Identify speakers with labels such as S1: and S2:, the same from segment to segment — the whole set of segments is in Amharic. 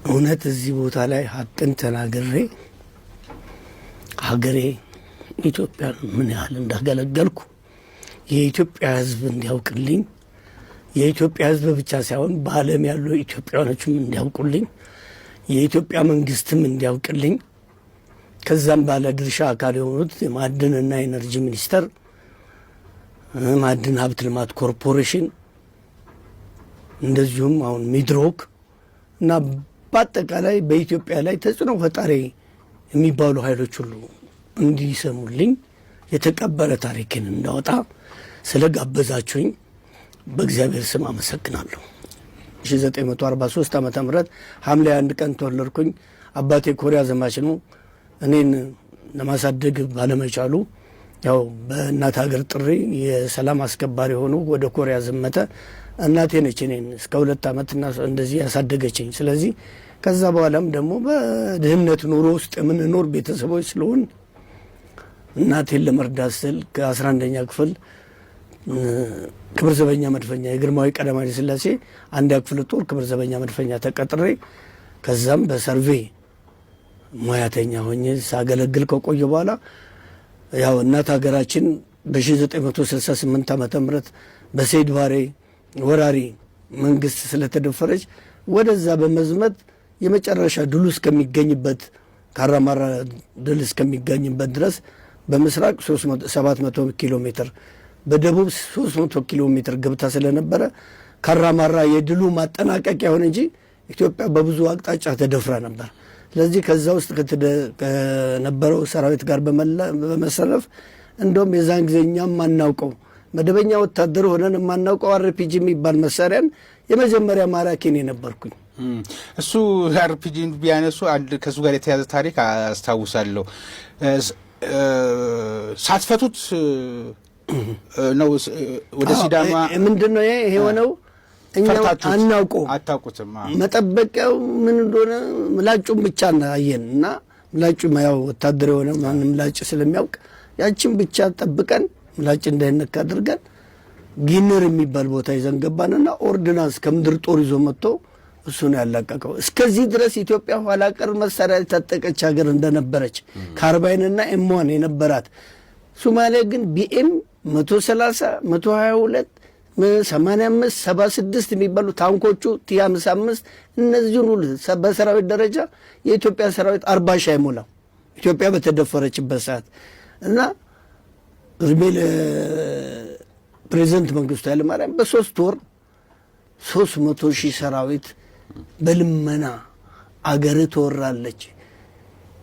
S1: እውነት እዚህ ቦታ ላይ ሀቅን ተናግሬ ሀገሬ ኢትዮጵያን ምን ያህል እንዳገለገልኩ የኢትዮጵያ ሕዝብ እንዲያውቅልኝ፣ የኢትዮጵያ ሕዝብ ብቻ ሳይሆን በዓለም ያሉ ኢትዮጵያኖችም እንዲያውቁልኝ፣ የኢትዮጵያ መንግስትም እንዲያውቅልኝ፣ ከዛም ባለ ድርሻ አካል የሆኑት የማዕድንና ኤነርጂ ሚኒስቴር፣ ማዕድን ሀብት ልማት ኮርፖሬሽን፣ እንደዚሁም አሁን ሚድሮክ እና በአጠቃላይ በኢትዮጵያ ላይ ተጽዕኖ ፈጣሪ የሚባሉ ኃይሎች ሁሉ እንዲሰሙልኝ፣ የተቀበረ ታሪክን እንዳወጣ ስለጋበዛችሁኝ በእግዚአብሔር ስም አመሰግናለሁ። 1943 ዓ.ም. ሐምሌ 1 ቀን ተወለድኩኝ። አባቴ ኮሪያ ዘማች ነው። እኔን ለማሳደግ ባለመቻሉ ያው በእናት ሀገር ጥሪ የሰላም አስከባሪ ሆኖ ወደ ኮሪያ ዘመተ። እናቴ ነች እኔን እስከ 2 ዓመት እና እንደዚህ ያሳደገችኝ። ስለዚህ ከዛ በኋላም ደግሞ በድህነት ኑሮ ውስጥ የምንኖር ቤተሰቦች ስለሆን እናቴን ለመርዳት ስል ከ11ኛ ክፍል ክብር ዘበኛ መድፈኛ፣ የግርማዊ ቀዳማዊ ኃይለ ሥላሴ አንደኛ ክፍለ ጦር ክብር ዘበኛ መድፈኛ ተቀጥሬ ከዛም በ survey ሙያተኛ ሆኜ ሳገለግል ከቆየ በኋላ ያው እናት ሀገራችን በ1968 ዓ.ም. በሰይድ ባሬ ወራሪ መንግስት ስለተደፈረች ወደዛ በመዝመት የመጨረሻ ድሉ እስከሚገኝበት፣ ካራማራ ድል እስከሚገኝበት ድረስ በምስራቅ 700 ኪሎ ሜትር፣ በደቡብ 300 ኪሎ ሜትር ገብታ ስለነበረ ካራማራ የድሉ ማጠናቀቂያ ሆነ እንጂ ኢትዮጵያ በብዙ አቅጣጫ ተደፍራ ነበር። ስለዚህ ከዛ ውስጥ ከነበረው ሰራዊት ጋር በመሰለፍ እንደውም የዛን ጊዜ እኛም የማናውቀው፣ መደበኛ ወታደር ሆነን የማናውቀው RPG የሚባል መሳሪያን የመጀመሪያ ማራኪ እኔ ነበርኩኝ።
S2: እሱ RPG ን ቢያነሱ አንድ ከእሱ ጋር የተያዘ ታሪክ አስታውሳለሁ። ሳትፈቱት ነው ወደ ሲዳማ
S1: ምንድን ነው ይሄ የሆነው? እኛ አናውቀው።
S2: አታውቁትም።
S1: መጠበቂያው ምን እንደሆነ ምላጩን ብቻ አየን እና ምላጩ ያው ወታደር የሆነ ማንም ምላጭ ስለሚያውቅ ያችን ብቻ ጠብቀን ምላጭ እንዳይነካ አድርገን ጊንር የሚባል ቦታ ይዘን ገባንና ordnance ከምድር ጦር ይዞ መጥቶ እሱ ነው ያላቀቀው። እስከዚህ ድረስ ኢትዮጵያ ኋላ ቀር መሳሪያ የታጠቀች ሀገር እንደነበረች፣ carbine ና M1 የነበራት፣ ሶማሊያ ግን BM 130፣ 122፣ 85፣ 76 የሚባሉ ታንኮቹ T 55 እነዚህን ሁሉ በሰራዊት ደረጃ የኢትዮጵያ ሰራዊት 40,000 አይሞላም ኢትዮጵያ በተደፈረችበት ሰዓት። እና እድሜ ለፕሬዚደንት መንግስቱ ኃይለማርያም በ3 ወር 300,000 ሰራዊት በልመና አገር ትወራለች፣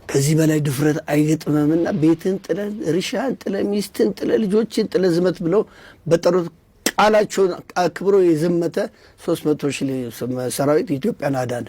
S1: ከዚህ በላይ ድፍረት አይገጥምምና ቤትን ጥለ፣ እርሻን ጥለ፣ ሚስትን ጥለ፣ ልጆችን ጥለ ዝመት ብለው በጠሩት ቃላቸውን አክብሮ የዘመተ 300,000 ሰራዊት ኢትዮጵያን አዳነ።